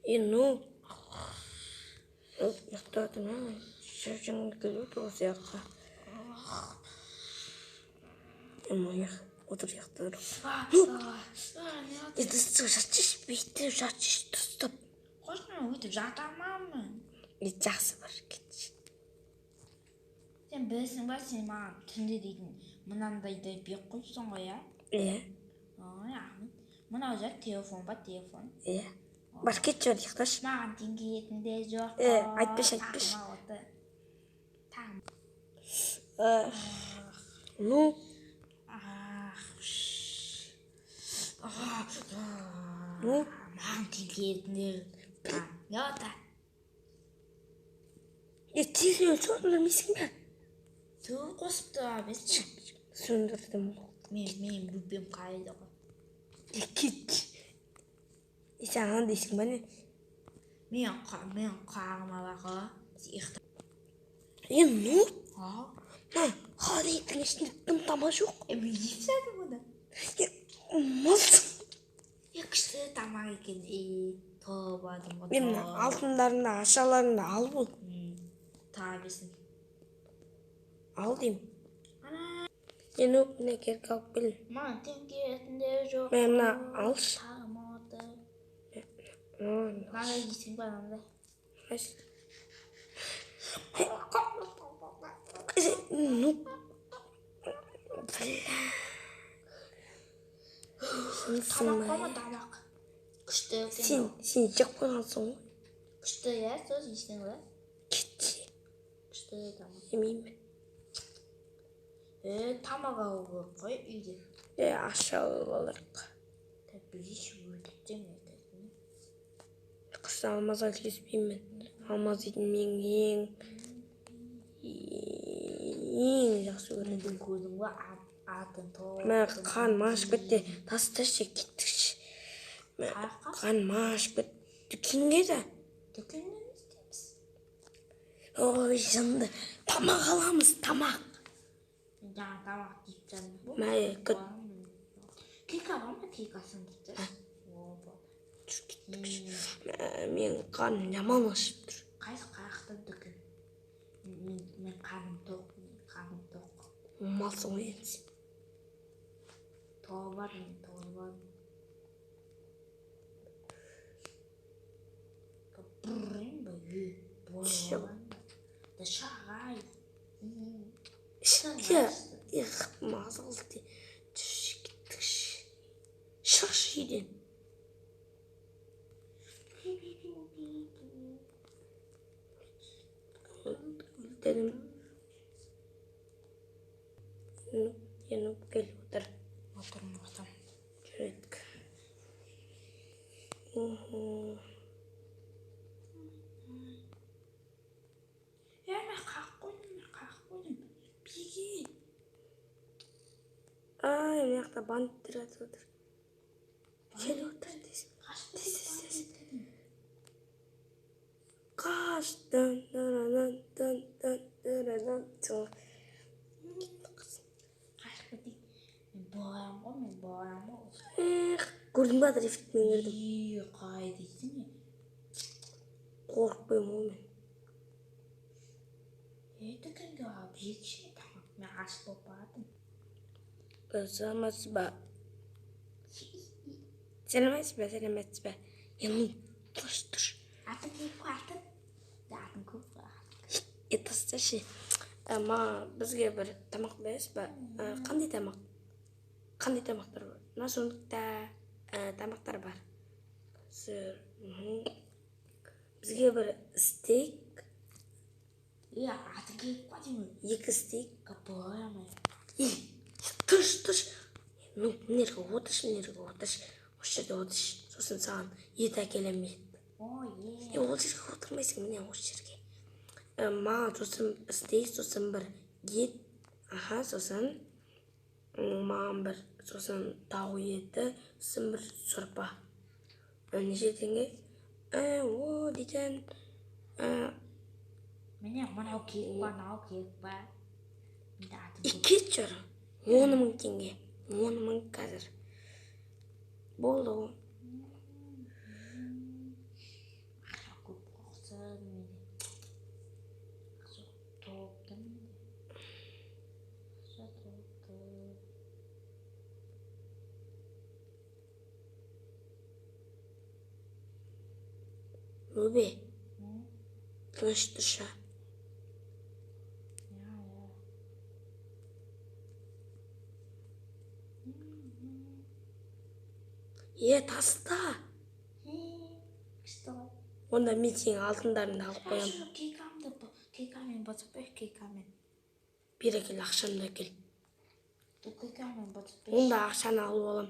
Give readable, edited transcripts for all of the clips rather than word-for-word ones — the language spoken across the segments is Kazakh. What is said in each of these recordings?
Ну. Ұйықтап жатырмын. Шаршағым келіп отыр осы жаққа. Отыр, ұйықтап тұр. Жатшы, бүйтіп жатшы, дұрыстап. Қойшы, мен өйтіп жата алмаймын. Жақсы, бар, кетші. Сен білесің ба, сен маған түнде дейтін мынандайды беріп қойыпсың ғой, иә? Иә. Ой, рахмет. Мынау жа телефон ба, телефон? Иә. Бар, кетші, бар, ұйықташы. Маған теңге де жоқ. Айтпашы, айтпашы. Тағы. Ну. Ну. Маған теңге де. Не отыр? Телефон сөндірмейсің бе? Түн қосып тұра берсін. Сөндірдім. Мен бөпем қарайды ғой. Кетші. Сен ана дейсің ба не? Мен құлағыма бар ғой. Ну. А? Холодильниктің ішінде дым тамақ жоқ. Мен жеп тастадым оны. Малсың. Күшті тамақ екен. Толып алдым ғой. Мен мына алтындарыңды, ақшаларыңды ал бол. Таға берсін. Ал деймін. Ну, міне керік алып кел. Маған теңге жоқ. Мә, мына алшы. Маған жейсің ба мынандай? Ну. Тамақ бар ма, тамақ? Күшті екен. Сен жеп қойғансың ғой. Күшті, иә, сол жейсің ба? Кетші. Күшті тамақ. Жемеймін. Тамақ алу керек қой үйде. Ақша алып алайық. Білейші, өлтірсең айтатын. Қыста алмазға келіспеймін. Алмаз дейтін менің ең жақсы көретін. Көрдің ба, атын толып. Мә, қарным ашып кетті. Тасташы, кеттікші. Мә, қарным ашып кетті. Дүкенге де. Дүкенде не істейміз? Ой, жынды. Тамақ аламыз, тамақ. Жаңа тамақ жеп жатырмын. Мә, күт. Кека бар ма, кекасын деп жатыр. Мен қарным жаман ашып тұр. Қайсы қаяқтан дүкен? Мен қарным тоқ, мен қарным тоқ. Малсың ғой енді сен. Тоғы бар, мен тоғы бар. Бұрын ба, бұрын. Да шағай. Мазалы де. Түш, кеттікші. Шықшы үйден. Өлтірдім. Еніп кел, отыр. Отырмын, отырмын. Жүредік. Мен қағып қойдым, мен қағып қойдым. Биге. Ай, мына жақта банттер атып отыр. Кел, отыр, тез. Тез, тез, тез. Қаш. Дын, дын, дын, дын, дын, дын, дын. Қашып кетейік. Мен барамын ғой, мен барамын ғой. Эх, көрдің ба, дрифтмен кірдім. Қай дейсің, е? Қорықпаймын ғой мен. Дүкенге барып жейікші тамақ. Мен аш болып баратырмын. Саламатсыз ба? Саламатсыз ба, саламатсыз ба? Ну, тұршы, тұршы. Атын көп қой, атын. Атын көп қой. Тасташы. Маған бізге бір тамақ бересіз ба? Қандай тамақ? Қандай тамақтар бар? Мына сундукта тамақтар бар. Сыр. Бізге бір стейк. Атын көп қой деймін. 2 стейк. Боямай. Тұршы, тұршы. Ну, мына жерге отыршы, мына жерге отыршы. Осы жерде отыршы. Сосын саған ет әкелемін, ет. Ой, е. Ол жерге отырмайсың, міне осы жерге. Маған сосын стейк, сосын бір ет. Аха, сосын маған бір, сосын тауық еті, сосын бір сорпа. Неше теңге? О, дейтін. Міне, мынау керек па, мынау керек па? Кетші ары. 10 мың теңге. 10 мың қазір. Болды ғой. Нубе, тыныш тұршы. Иә, иә. Е, таста. Күшті ғой. Онда мен сенің алтындарыңды алып қоямын. Şu кейкамды кейкамен басып бер, кейкамен. Бері кел, ақшамды әкел. Кейкамен басып бер. Онда ақшаны алып алам.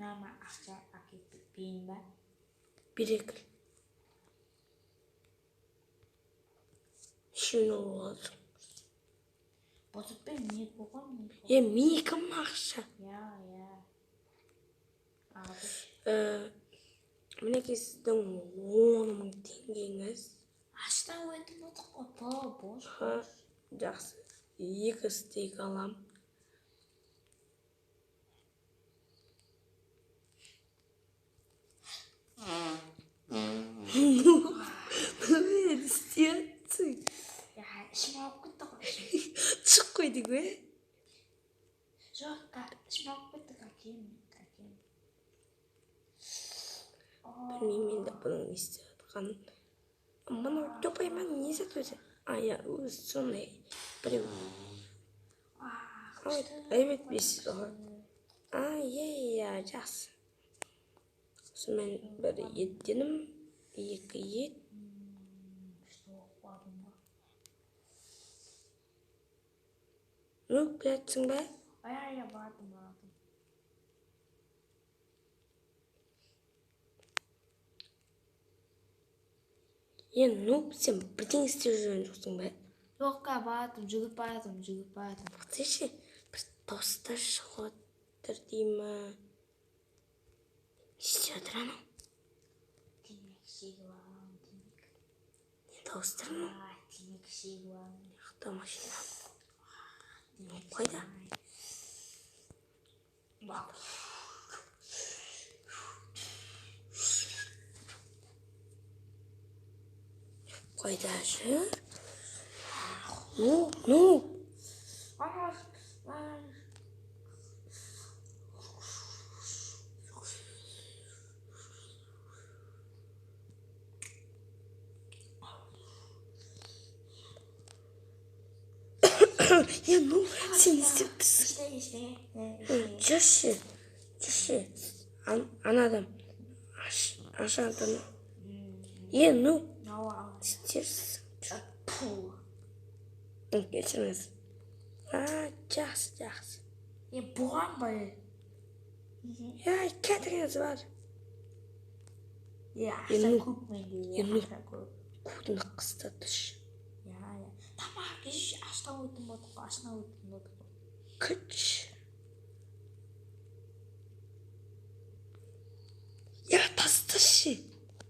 Мама ақша әкеліп берейін ба? Бері кел. Нешеуін алып аласың? Басып бер, не болған, не болған. Е, менікі ма ақша? Иә, иә. Алды. Мінекей сіздің 10 000 теңгеңіз. Аштан өтіп отырық қой, по, бош. Ха, жақсы. Екі стейк алам. Не істейатсың? Я, ішім ауырып кетті ғой. Ішім. Түсіп қойдың бе? Жоқ, ішім ауырып кетті, әкем, әкем. Білмеймін енді бұның не істеп жатқанын. Мынау тупой ма, не істеді өзі? А, иә, өзі сондай біреу. А, Ай, айып етпейсіз ғой. А, иә, иә, жақсы. Сонымен бір еттенім, екі ет. Күшті болып қалдым ғой. Ну, келатсың ба? Ай, ай, бардым, бардым. Е, ну, сен бірдеңе істеп жүрген жоқсың ба? Жоқ, ка, бардым, жүгіріп бардым, жүгіріп бардым. Тоқтайшы, бір дауыстар шығып жатыр дей ма? Не істеп жатыр анау? Темекі шегіп аламын, темекі. Не дауыстар мынау? А, темекі шегіп аламын. Мына машина. Темекі Қайда? шегіп алайын. Қайда жүр? Ну, ну, А, а, е, ну, сен не істеп тұрсың? Ештеңе, ештеңе, ештеңе. Жүрші, жүрші. Ана адам. Ашады. Е, ну, Мынау ал. істерсің. Пу. Кешіріңіз. А, жақсы, жақсы. Е, бұған ба? Е, кетіңіз бар. Е, ақша ну. көп менде, Е, ну. ақша көп. Көтіңді қыста тұршы. Иә, иә. Тамақ іш, аштан өтім болдық қой, аштан өтім болдық қой. Күтші. Я, тасташы.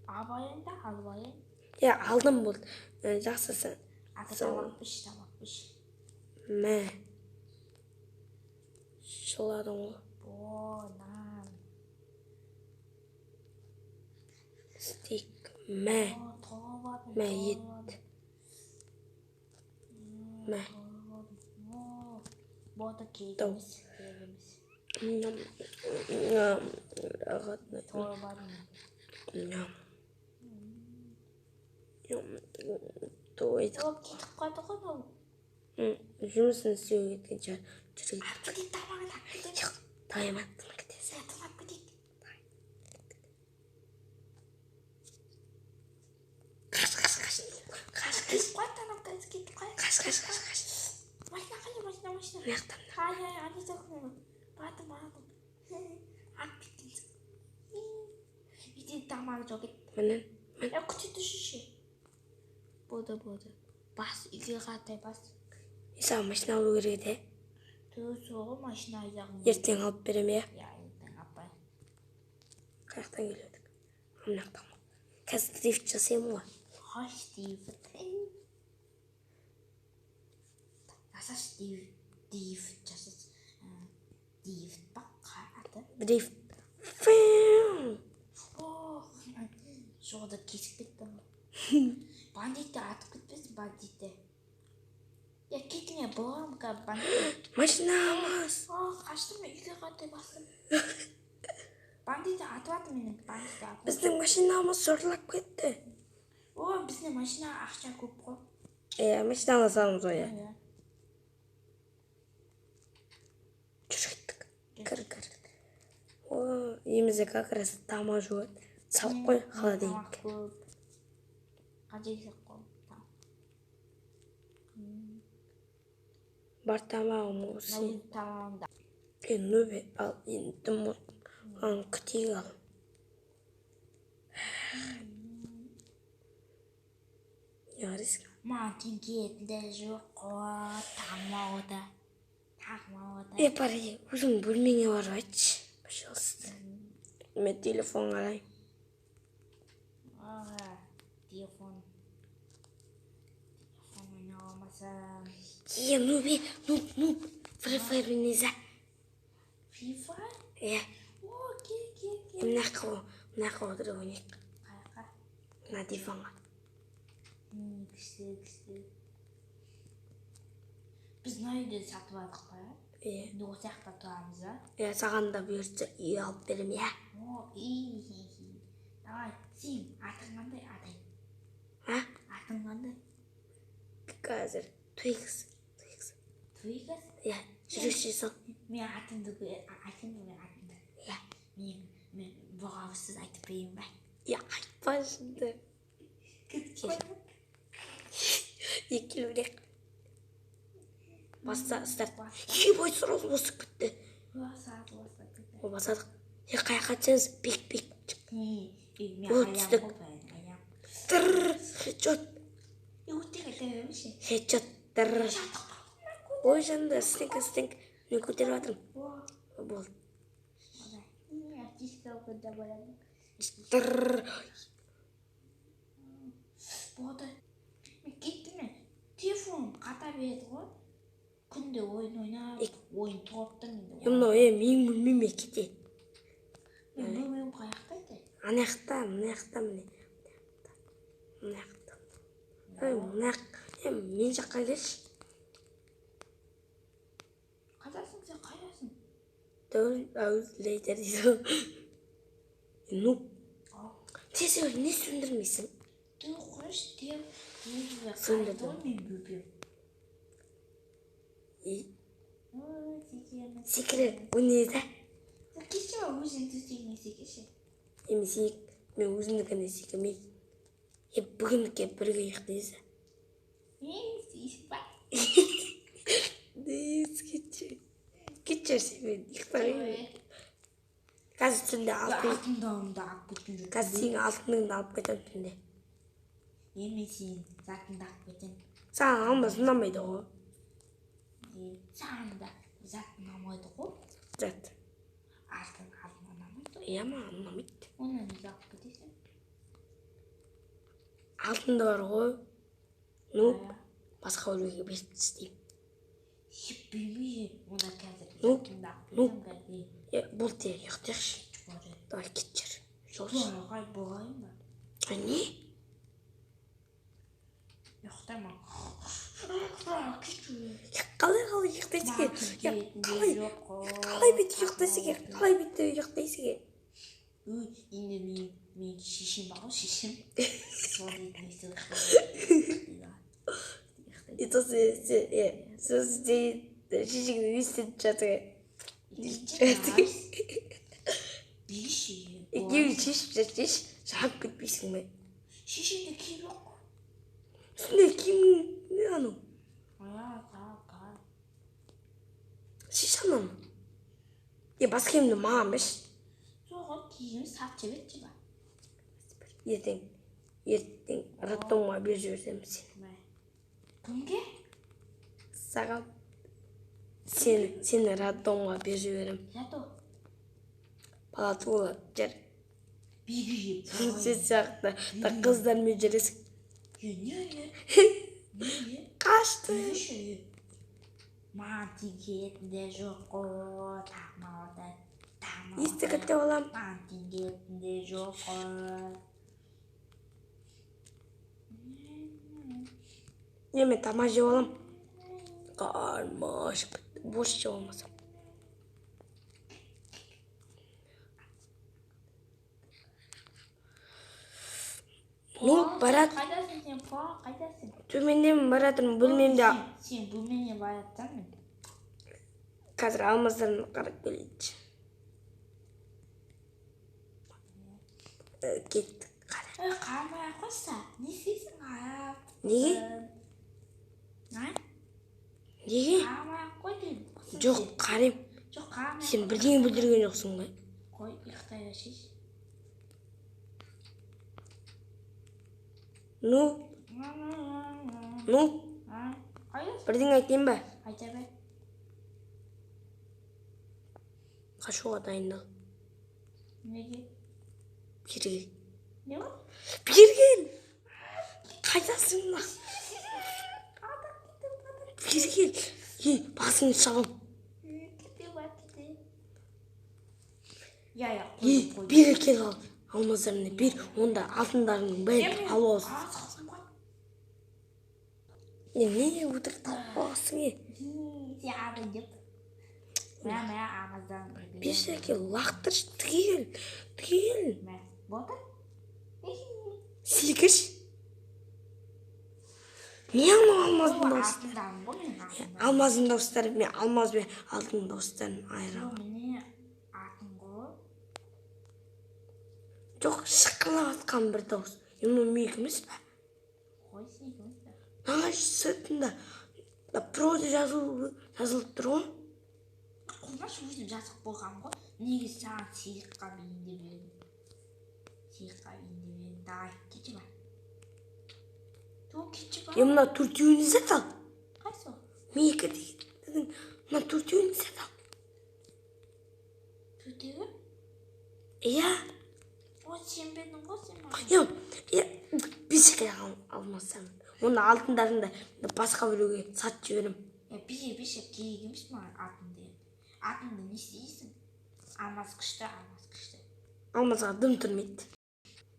Алып алайын да, алып алайын. Е, алдым болды. Жақсы сен. Ата Сол. тамақ іш, тамақ іш. Мә. Жыладың ғой. О, нан. Стейк. Мә. О, толып алдым, Мә, толып ет. алдым. Мә. Толып алдым. О, болды, керек Тау. емес, керек емес. Ням. Ням. Рахат. Толып алдым. Ням. Ням. Тойдық. О, кетіп қалды ғой бұл. Жұмысын істеуге кеткен шығар. Жүр. Алып кетейік тамағын, алып кетейік. Давай, тынып кетесің. Сен алып кетейік. Қаш, қаш, қаш. Қаш, қаш. Кетіп қалды, тамақ кетіп қалды. Қаш, қаш, қаш, қаш. Машина қайда, машина, машина. Мына жақтан. Ай, ай, ана жақта. Бардым, бардым. Алып кеткенсің. Үйде тамағы жоқ еді. Міне. Е, күте тұршы. Болды, болды. Бас, үйге қаратай бас. Мен саған машина алу керек еді. Түр соғы машина аяғым. Ертең алып беремін, иә? Иә, ертең апай. Қай жақтан келедік? Мына жақтан ғой. Қазір дрифт жасаймын ғой. Хош дрифт. Жасашы дрифт жасашы. Дрифт па аты? Дрифт. Фиу. О, жолды кесіп кетті ғой. Бандитті атып кетпесін, бандитті. Я кетіңе боламын қазір бандит. Машинамыз. О, қаштым мен, үйге қаратай бастым. Бандитті атып жатыр мені, бандитті атып. Біздің машинамыз зорлап кетті. О, бізде машина ақша көп қой. Иә, машина ала саламыз ғой, иә. Иә. Жүр, кеттік. Кір, кір. О, үйімізде как раз тамақ жуады. Салып қой Тамақ холодильникке. көп. Қанша жесек қой. Бар тамағым осы. Мына тамағымды. Е, нөбе, ал енді маған күтейік ал. Не қарайсың? Маған теңге де жоқ қой. Тамақ да. Тамақ да. Е, бар, е, өзің бөлмеңе барып айтшы, пожалуйста. Мен телефон қараймын. Аға, телефон. Телефон ойнай алмасам. Е, нубе, нуб, нуб, Free Fire ойнайсың. Free Fire? Иә. О, кел, кел, кел. Мына жаққа, мына жаққа отырып ойнайық. Қаяққа? Мына диванға. Күшті, күшті. Біз мына үйді сатып алдық па? Иә. Енді осы жақта тұрамыз, а? Иә, саған да бұйыртса үй алып беремін, иә. О, и, хи, хи. Давай, сен атың қандай? Атай. А? Атың қандай? Қазір Твикс, Твикс. Твикас? Иә, жүрекше сал. Мен атымды айтайын ба, мен атымды? Иә. Мен боғауызсыз айтып берейін ба? Иә, айтпашы енді. Екі білек. Баста, старт. Ебай, сразу басып кетті. Сразу басып кетті. О, басадық. Е, қаяққа түсеміз? Бек, бек. Мен О, аяғым түстік. ғой, бәрін, аяғым. Тырр, хедшот, Е, өтек айта бермеші. хедшот, тырр. Ой, жанында, стенк, стенк. Мен көтеріп жатырмын. О, Болды. мына. Не, артистка оқыда барады. Тырр. Болды. Мен кеттім мен. Телефоным қата береді ғой. Күнде ойын ойнап, ойын толып тұр енді. Е, мынау, е, менің бөлмеме кетеді. Мен бөлмем қаяқта еді? Ана жақта, мына жақта, міне. Мына жақта. Ей, мына жақ. Е, мен жаққа келші. Қайдасың сен, қайдасың? Дәуір ауыз лейтер дейді ғой. Ну, тез өр, не сөндірмейсің? Түн қойшы, телевизор Сөндірдім. қарайды ғой мен бөпем. Е, Ой, секіремін. секіре, ойнайды. Сен кеші ба, өзің төсегіңе секірші. Е, мен мен өзімдікіне секірмеймін. Е, бүгіндікке бірге ұйықтайсыз. Мен істейсің ба? Нес, кетші. Кетші, сен мен ұйықтамаймын. Қазір түнде алтын, Алтындарымды алып кеткен жоқ. қазір сенің алтыныңды алып кетемін түнде. Е, мен сенің затыңды алып кетемін. Саған алмас ұнамайды ғой. Е, саған да зат ұнамайды ғой. Зат. Алтын, алтын ұнамайды ғой. Иә, маған ұнамайды. Оны неге алып кетесің? Алтын да бар ғой. Ну, басқа біреуге беріп тастаймын. Еп, білмеймін. Онда қазір Ну, затыңды алып ну. кетемін қазір. Е, болды, е, ұйықтайықшы. Барайын. Давай, кет жүр. Жолшы. Болғай, болғайын ба? А не? Ұйықтаман. Е, қалай қалай ұйықтайсың? Маған Е, қалай жоқ қой. қалай бүйтіп ұйықтайсың? Е, қалай бүйтіп ұйықтайсың? Е? Өй, енді мен шешем бар ғой, шешем. Сол дейтін өйстіп ұйықтайды. И сосын сен, е, сосын сен шешеңді не істетіп жатыр? Бейші. Екеуің шешіп жатсайшы, жанып кетпейсің бе? Шешемде киім жоқ қой. Үстінде киім не анау? А, қа, қа. Шеш ананы. Е, бас киімді маған берші. Жоқ, ғой, киім сатып жіберші ба. Ертең, ертең роддомға беріп жіберсем сені. Мә. Кімге? Саған сені роддомға беріп жіберемін. Зато Бала туылады жер. бегі жеп. Сен сияқты да қыздармен жүресің. Е, не, не? Не, не? Қашты. Бегіші, е. Маған теңгетін де жоқ қой. Тамауды, тамауды. Есті кетіп аламын. Маған теңгетін де жоқ қой. Е, мен тамақ жеп аламын. Қарным ашып кетті. Бос жеп алмасам. Ну, барат. Қайдасың сен, Па, қайдасың? Төменден баратырмын бөлмемде. Сен бөлмеңе баратсың мен. Қазір алмаздарын қарап келейінші. Кеттік, қара. Ей, қарамай ақ қойса, не істейсің қарап? Неге? А? Неге? Қарамай ақ қой деймін. Жоқ, қараймын. Жоқ, қарамай. Сен бірдеңе бүлдірген жоқсың ба? Қой, ұйықтай берші. Ну, ну, Қайдасың? бірдеңе айтайын ба? Айта бер. Қашуға дайындал. Неге? Бері кел. Не бар? Бері кел. Қайдасың мына? Бері кел. Ей, басыңды шабам. Кете бар, кете. Я, я, Ей, қой, қой. бері кел ал. Алмаздарыңды бер, онда алтындарыңның бәрін алып аласың. Қағаз ғой. Е, не өтірік тауып аласың, е? Сен алдың деп. Мә, мә, алмаздан. Бері әкел, лақтыршы, тіге кел, тіге кел. Мә, болды? Секірші. Не анау алмаздың дауысы? Алтындарым ғой менің алтындарым. Алмаздың дауыстары, мен алмаз бен алтын дауыстарын айырамын. Жоқ, міне алтын ғой. Жоқ, шықырлап жатқан бір дауыс. Е, мынау менікі емес пе? Қой, сенікі емес пе? Мына сыртында да про деп жазылып тұр ғой. Қоймашы, өзім жазып қойғанмын ғой. Негізі саған сыйлыққа берейін деп едім. Сыйлыққа берейін деп едім. Давай, кетші бар. Ту, кетші бар. Е, мына төртеуін сат ал. Қайсы ол? Менікі деген мына төртеуін сат ал. Төртеуі? Иә. Ой, сен бердің ғой сен маған. Е, е, бесікке алмасам. Оны алтындарыңды басқа біреуге сатып жіберемін. Е, беше, беше, керек емес маған алтын деген. Алтынды не істейсің? Алмаз күшті, алмаз күшті. Алмазға дым тұрмайды.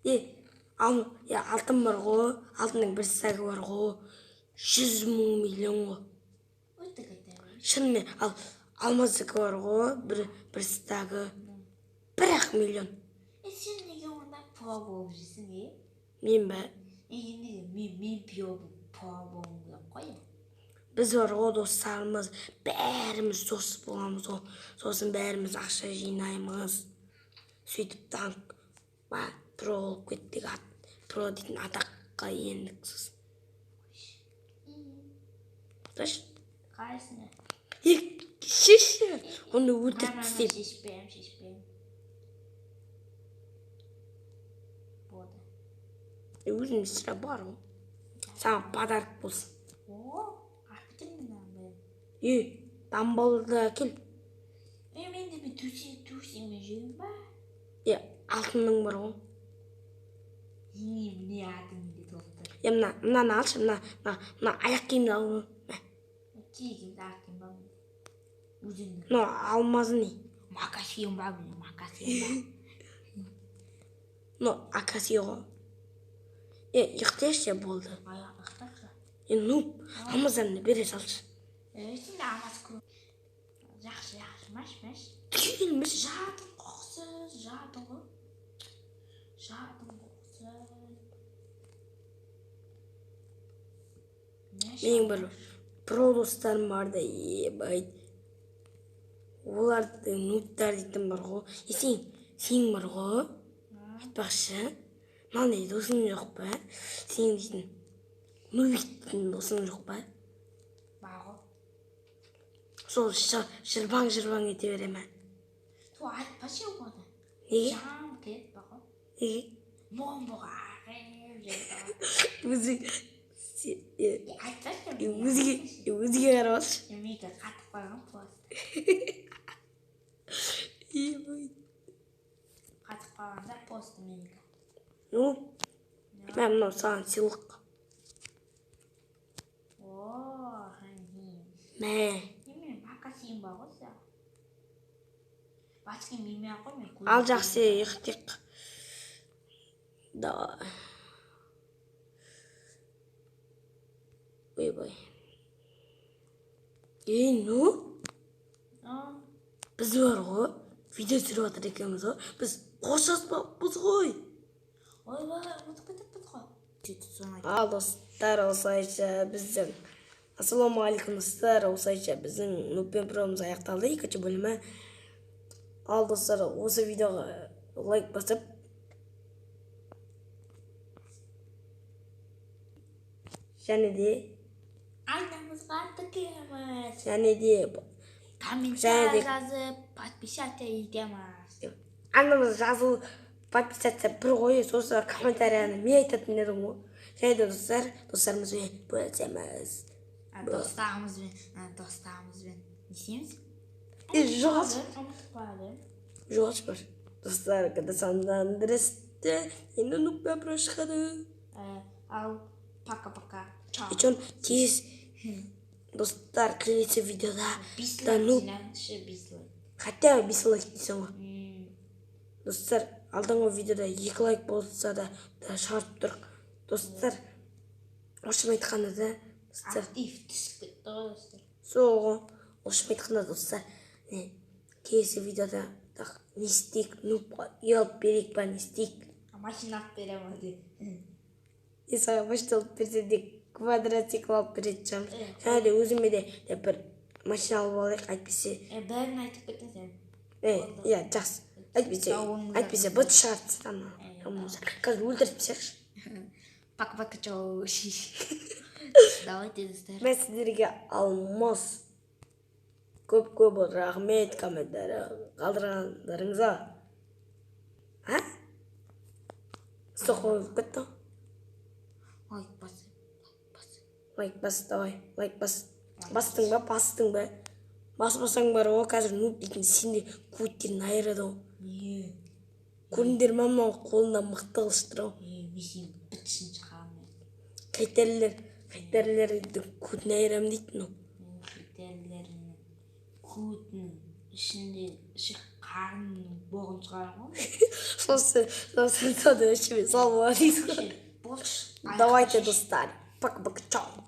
Е, ал, е, алтын бар ғой, алтынның бір сәгі бар ғой, 100 мың миллион ғой. Өтірік айта берме. Шынымен, ал алмаздікі бар ғой, бір стагы 1-ақ миллион. Е, сен неге онда про болып жүрсің, е? Мен бе? Е, неге мен про болуым керек қой, е? Біз бар ғой достарымыз, бәріміз дос боламыз ғой. Сосын бәріміз ақша жинаймыз. Сөйтіп танк ба, про болып кеттік, про дейтін атаққа ендік сосын. Таш. Қайсыны? Е, шешші. Оны өлтіріп Мә, мә, мә, тастаймын. шешпеймін, шешпеймін. Болды. Е, өзімде сірә бар ғой. Саған подарок болсын. О, алып кетемін мен мынаның бәрін. Е, дамбалды әкел. Е, мен де мен төсегіме жүремін ба? Е, алтынның бар ғой. Не, міне алтын менде толып тұр. Е, мынаны алшы, мына аяқ киімді ал. Мә, Керек емес аяқ киім бар менде. Өзімнің. мынау алмазы не? Макасиім бар менде, макасиім бар. Мынау акаси ғой. Е, ұйықтайықшы, болды. Аяқ ұйықтайықшы. Е, ну, алмаздарыңды бере салшы. Е, сен де алмаз көп. Жақсы, жақсы, мәш, мәш. Түгел емес. Жадың құқсыз, жадың ғой. Жадың құқсыз. Мәш, Менің бір про достарым бар да, ебай. Олардың нубтар дейтін бар ғой. Е, сен бар ғой. Айтпақшы, мынандай досың жоқ па? Сен дейтін нубик дейтін досың жоқ па? Бар ғой. Сол жырбаң жырбаң ете бере ме? Ту, айтпашы оны. Неге? Жам келеді бар ғой. Неге? Мұғым бұға ағып жүреді. Өзі е, Айтпашы. е, өзге қарап алшы. Менікі қатып қалған просто. Ебай. Қатып қалғанда просто менікі. Ну, мә, мынау саған сыйлық. О, ханхи. Мә, Немене, макасиім бар ғой саған. Басқа киім ақ қой мен. Ал жақсы, ұйықтайық. Да. Ойбай. Е, ну, біз бар ғой, видео түсіріп жатыр екенбіз ғой. Біз қоштаспаппыз ғой. Ойбай, ұмытып кетіппіз ғой. Сөйтіп соны. Ал, достар, осылайша біздің, ассалаумағалейкум, достар, осылайша біздің Нубпен Промыз аяқталды, екінші бөлімі. Ал, достар, осы видеоға лайк басып, және де Арнамызға тіркелеміз. Және де Комментарий жазып, подписаться етеміз. Арнамызға жазыл, подписаться бір ғой, сосын комментарияны мен айтатын едім ғой. Және де, достар, достарымызбен бөлісеміз. Достарымызбен не істейміз? Е, жоғалшы. Ұмытып қалады. Жоғалшы бар, достар. GTA Сан Андреасте енді Нубпен Про шығады. Ал, пока пока, чао. Причем тез, достар, келесі видеода 5 да лайк нуб жинаңызшы, 5 лайк. Хотя бы 5 лайк дейсің ғой. Достар, алдыңғы видеода 2 лайк болса да шығарып тұр, достар. В общем айтқанда да, достар, Актив түсіп кетті ғой, достар. Сол ғой. В общем айтқанда, достар, не, келесі видеода так, не істейік? Нубқа үй алып берейік па, не істейік? Машина алып беремін деп. Мен саған машина алып берсе де, квадроцикл алып беретін шығармын. Және де өзіме де бір машина алып алайық, әйтпесе Бәрін айтып кеттің сен. Иә, жақсы, әйтпесе Жауыңыздар. Әйтпесе быт шығарып тастады ана. Қазір өлтіріп тастайықшы. Пока пока, чао. Давайте, достар. Мен сіздерге алмас көп көп рахмет комментарий қалдырғандарыңызға. А, стоп, қойып кетті ғой. Лайк бас, лайк бас. Лайк бас, давай, лайк бас. Бастың ба, бастың ба? Баспасаң бар ғой, қазір нуб дейтін сен де көттерін айырады ғой. Не? Көрдіңдер ма, мынау қолында мықты қылыш тұр ғой. Не, мен сенің бітішін шығарамын. Хейтерлердің көтін айырамын дейді мынау. Мен хейтерлерінің көтінің ішінде, іші қарнының боғын шығарамын ғой. Сосын соны ішіме салып аламын дейсің ғой. Болды. Давайте, достар, пока пока, чао.